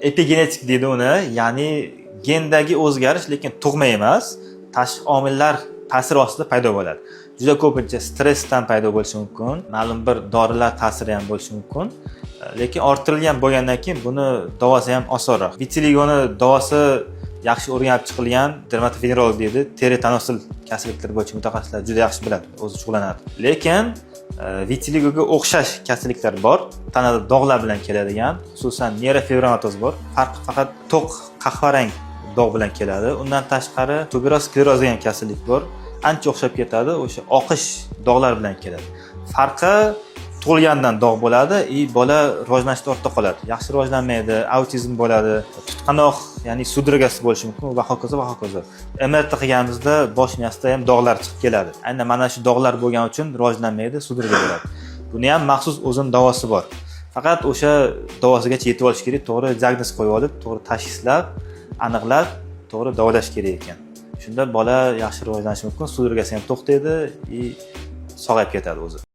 Epigenetik deydi uni, ya'ni gendagi o'zgarish, lekin tug'ma emas, tashqi omillar ta'siri ostida paydo bo'ladi. Juda ko'pincha stressdan paydo bo'lishi mumkin, ma'lum bir dorilar ta'siri ham bo'lishi mumkin. Lekin orttirilgan bo'lgandan keyin buni davosi ham osonroq. Vitiligoni davosi yaxshi o'rganib chiqilgan, dermatovenerolog deydi, teri tanosil kasalliklari bo'yicha mutaxassislar juda yaxshi biladi, o'zi shug'ullanadi. Lekin vitiligoga o'xshash kasalliklar bor, tanada dog'lar bilan keladigan, xususan neyrofibromatoz bor. Farqi faqat to'q qahvarang dog' bilan keladi. Undan tashqari tuberoz skleroz degan kasallik bor, ancha o'xshab ketadi, o'sha oqish dog'lar bilan keladi. Farqi tug'ilgandan dog' bo'ladi и bola rivojlanishda ortda qoladi, yaxshi rivojlanmaydi, autizm bo'ladi, tutqanoq, ya'ni судорога si bo'lishi mumkin va hokazo, va hokazo. MRT qilganimizda bosh miyasida ham dog'lar chiqib keladi. Aynan mana shu dog'lar bo'lgani uchun rivojlanmaydi, судорога bo'ladi. Buni ham maxsus o'zini davosi bor, faqat o'sha davosigacha yetib olish kerak, to'g'ri diagnoz qo'yib olib, to'g'ri tashxislab, aniqlab, to'g'ri davolash kerak ekan. Shunda bola yaxshi rivojlanishi mumkin, судорога si ham to'xtaydi и sog'ayib ketadi o'zi.